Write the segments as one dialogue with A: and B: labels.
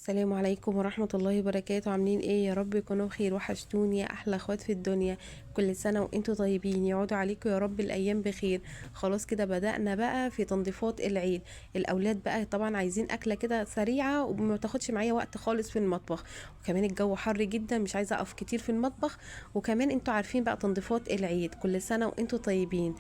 A: السلام عليكم ورحمة الله وبركاته. عاملين ايه؟ يا رب يكونوا بخير. وحشتوني يا احلى اخوات في الدنيا. كل سنة وانتوا طيبين، يعودوا عليكم يا رب الايام بخير. خلاص كده بدأنا بقى في تنظيفات العيد. الاولاد بقى طبعا عايزين اكلة كده سريعة وما تاخدش معايا وقت خالص في المطبخ، وكمان الجو حر جدا مش عايزة اقف كتير في المطبخ، وكمان انتوا عارفين بقى تنظيفات العيد. كل سنة وانتوا طيبين.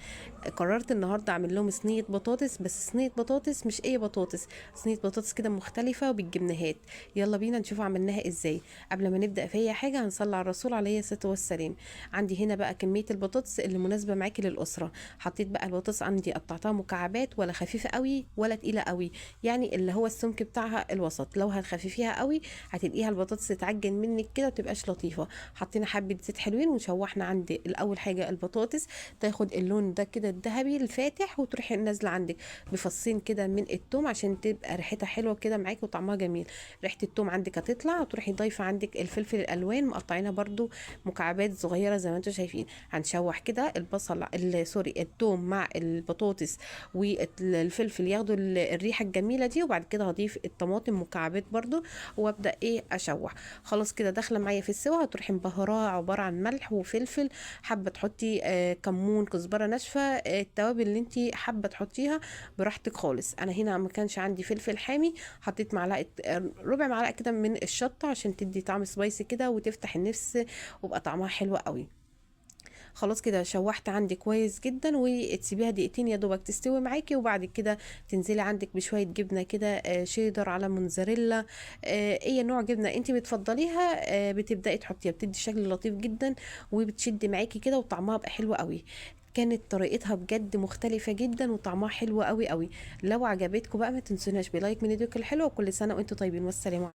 A: قررت النهارده اعمل لهم صينية بطاطس، بس صينية بطاطس مش اي بطاطس، صينية بطاطس كده مختلفة وبالجبنهات. يلا بينا نشوف عملناها ازاي. قبل ما نبدا في اي حاجة هنصلي على الرسول عليه الصلاة والسلام. عندي هنا بقى كمية البطاطس اللي مناسبة معاكي للاسره. حطيت بقى البطاطس عندي قطعتها مكعبات، ولا خفيفة قوي ولا تقيلة قوي، يعني اللي هو السمك بتاعها الوسط. لو هتخففيها قوي هتلاقيها البطاطس تتعجن منك كده وتبقاش لطيفة. حطينا حبه زيت حلوين وشوحنا عندي الاول حاجة البطاطس تاخد اللون ده كده الذهبي الفاتح، وتروحي نازله عندك بفصين كده من التوم عشان تبقى ريحتها حلوة كده معاكي وطعمها جميل. ريحه التوم عندك هتطلع، وتروحي ضايفه عندك الفلفل الالوان مقطعينها برده مكعبات صغيرة زي ما انتم شايفين. هنشوح كده البصل sorry التوم مع البطاطس والفلفل ياخدوا الريحة الجميلة دي، وبعد كده هضيف الطماطم مكعبات برده وابدا ايه اشوح. خلاص كده داخله معايا في السوا. هتروحي مبهراها عبارة عن ملح وفلفل، حابة تحطي كمون كزبره ناشفة، التوابل اللي انت حابة تحطيها براحتك خالص. انا هنا ما كانش عندي فلفل حامي، حطيت معلقه ربع معلقه كده من الشطه عشان تدي طعم spicy كده وتفتح النفس وبقى طعمها حلو قوي. خلاص كده شوحت عندي كويس جدا، وتسيبيها دقيقتين يا دوبك تستوي معاكي، وبعد كده تنزلي عندك بشوية جبنه كده، شيدر على موتزاريلا، اي نوع جبنه انت بتفضليها، بتبداي تحطيها، بتدي شكل لطيف جدا وبتشد معاكي كده وطعمها بقى حلو قوي. كانت طريقتها بجد مختلفة جدا وطعمها حلو قوي قوي. لو عجبتكم بقى ما تنسوناش ب like من ايديكم الحلوة، وكل سنة وانتم طيبين، والسلام عليكم.